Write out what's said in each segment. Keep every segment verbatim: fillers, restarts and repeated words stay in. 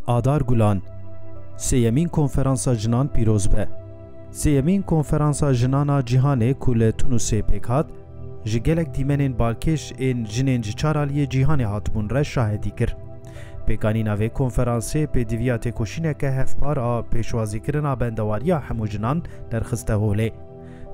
Adar Gulan. Sêyemîn Konferansa Jinan pîroz be. Sêyemîn Konferansa Jinan a Cîhanê ku li Tunusê pêk hat, ji gelek dîmenên balkêş ên jinên ji çar aliyê cîhanê hatibûn re şahidî kir. Pêkanîna vê konferansê pêdiviya têkoşîneke hevpar a pêşwazîkirina bendewariya hemû jinan derxiste holê.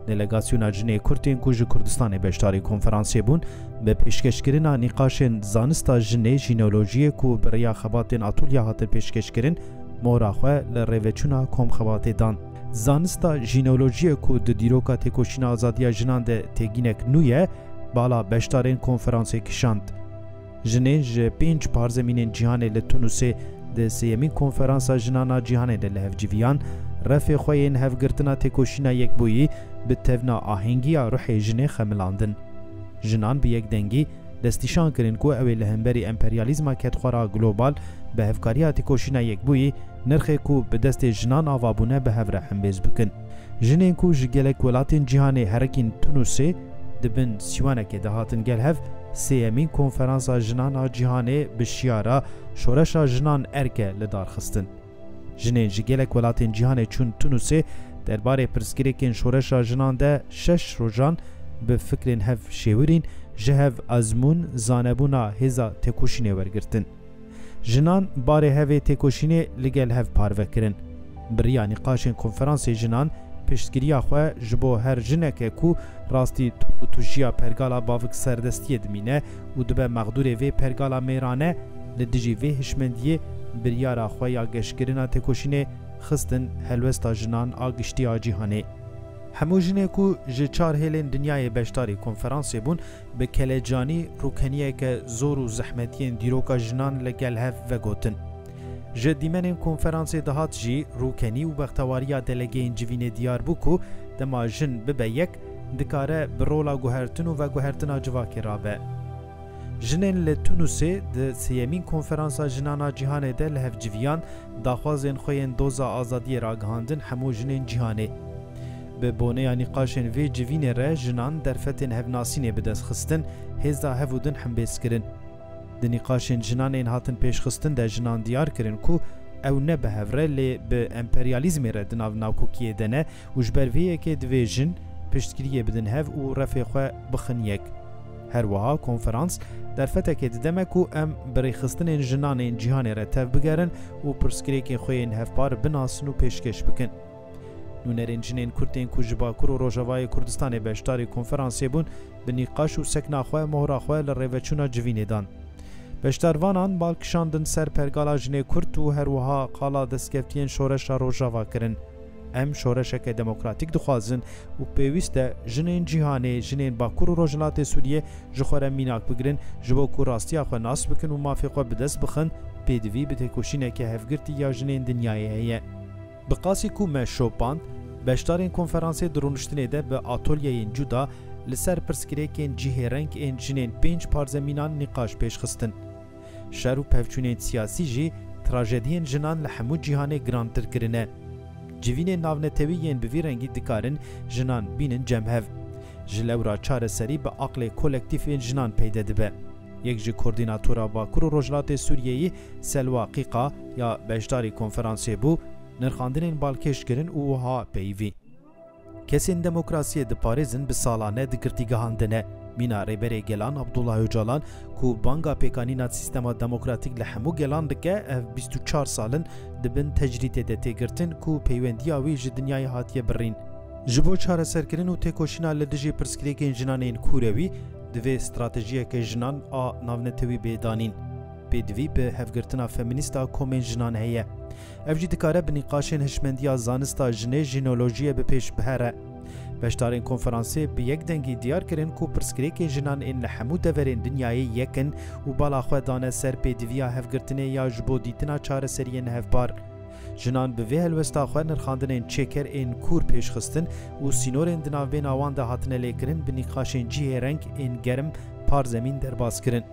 Delegasyona jinê Kurd ên ku ji Kurdistanê beşdarî konferansê bûn, bi pêşkêşkirina nîqaşên zanista jinê, jîneolojiyê ku bi rêya xebatên atolya hatin pêşkêşkirin, mohra xwe li rêveçûna komxebatê dan. Zanista jîneolojiyê ku di dîroka têkoşîna azadiya jinan de têgînek nû ye, bala beşdarên konferansê kişand. Jinên ji pênc parzemînên cîhanê li Tunusê di sêyemîn konferansa jinan a cîhanê de li hev civiyan, refê xwe yên hevgirtina têkoşîna yekbûyî bi tevna ahêngiya ruhê jinê xemilandin. Jinan bi yek dengî destnîşan kirin ku ew ê li hemberî emperyalîzma kedxwara global bi hevkariya têkoşîna yekbûyî nirxê ku bi destê jinan ava bûne bi hev re hembêz bikin. Jinên ku ji gelek welatên cîhanê herikîn Tunusê, di bin sîwanekê de hatin gel hev, sêyemîn konferansa jinan a cîhanê bi şiyara Şoreşa Jinan Erk e li dar xistin. Jinên ji gelek welatên cîhanê çûn Tunusê, derbarê pirsgirêkên şoreşa jinan de şeş rojan bi fikrên hev şêwirîn, ji hev ezmûn, zanebûna hêza têkoşînê wergirtin. Jinan barê hevê têkoşînê li gel hev parve kirin. Bi riya nîqaşên konferansê jinan piştgiriya xwe ji bo her jineke ku rastî tu û tujiya pergala bavik serdestiyê dimîne û dibe mexdûrê vê pergala mêrane, li dijî vê hişmendiyê biryara xwe ya geşkirina têkoşînê xistin helwesta jinan a giştî a cîhanê. Hemû jinê ku ji çar hêlên dinyayê beşdarî konferansê bûn, bi kelecanî rûkeniyeke zor û zehmetiyên dîroka jinan li gel hev vegotin. Ji dîmenên konferansê dihat jî rûkenî û bextewariya delegeyên civînê diyar bû ku dema jin bibe yek, dikare bi rola guhertin û veguhertina civakê rabe. Jinên li Tunusê di sêyemîn konferansa jinan a cîhanê de li hev civiyan, daxwazên xwe yên doza azadiyê ragihandin hemû jinên cîhanê. Bi boneya nîqaşên vê civînê re jinan derfetên hevnasînê bi dest xistin, hêza hev û din hembêz kirin. Di nîqaşên jinan ên hatin pêşxistin de jinan diyar kirin ku ew ne bi hev re lê bi emperyalîzmê re di nav nakokiyê de ne û ji ber vê yekê divê jin piştgiriyê bidin hev û refê xwe bixin yek. Her wiha konferans derfetekê dide me ku em bi rêxistinên jinan ên cîhanê re tev bigerin û pirsgirêkên xwe yên hevpar binasin û pêşkêş bikin. Nûnerên jinên Kurd ên ku ji Bakur û Rojavayê Kurdistanê beşdarî konferansê bûn, bi nîqaş û sekna xwe, mohra xwe li rêveçûna civînê dan. Beşdarvanan bal kişandin ser pergala jinê Kurd û her wiha qala destkeftiyên şoreşa Rojava kirin. Em şoreşeke demokratîk dixwazin û pêwîst e jinên cîhanê, jinên Bakur û Rojhilatê Sûriyê ji xwe re mînak bigirin, ji bo ku rastiya xwe nas bikin û mafê xwe bi dest bixin, pêdivî bi têkoşîneke hevgirtî ya jinên dinyayê heye. Bi qasî ku me şopand, beşdarên konferansê di rûniştinê de bi atolyeyên cuda li ser pirsgirêkên cihêreng ên jinên pênc parzemînan nîqaş pêş xistin. Şer û pevçûnên siyasî jî trajediyên jinan li hemû cîhanê girantir kirine. Civînên navnetewî yên bi vî rengî dikarin jinan bînin cem hev. Ji lewra çareserî bi aqlê kolektîf ên jinan peyde dibe. Yek ji koordînatora Bakur û Rojhilatê Sûriyeyê Selwa Qîqa ya beşdarî konferansê bû, nirxandinên balkêş kirin û wiha peyivî. Kesên demokrasiyê diparêzin bi salane di girtîgehan de ne. Mîna Rêberê Gelan Abdullah Ocalan ku banga pêkanîna sîstema demokratîk li hemû gelan dike, ev bîst û çar sal in di bin tecrîtê de tê girtin ku peywendiya wî ji dinyayê hatiye birîn. Ji bo çareserkirin û têkoşîna li dijî pirsgirêkên jinan ên kûrewî, divê stratejiyeke jinan a navnetewî bê danîn. Pêdivî bi hevgirtina feminîst a komên jinan heye. Ev jî dikare bi nîqaşên hişmendiya zanista jinê, jînolojiyê bi pêş bihere. Beşdarên konferansê bi yek dengî diyar kirin ku pirsgirêkên jinan ên li hemû deverên dinyayê yek in û bala xwe dane ser pêdiviya hevgirtinê ya ji bo dîtina çareseriyên hevpar. Jinan bi vê helwesta xwe nirxandinên çêker ên kûr pêş xistin û sînorên di navbêna wan de hatine lêkirin bi nîqaşên cihêreng ên germ parzemîn derbas kirin.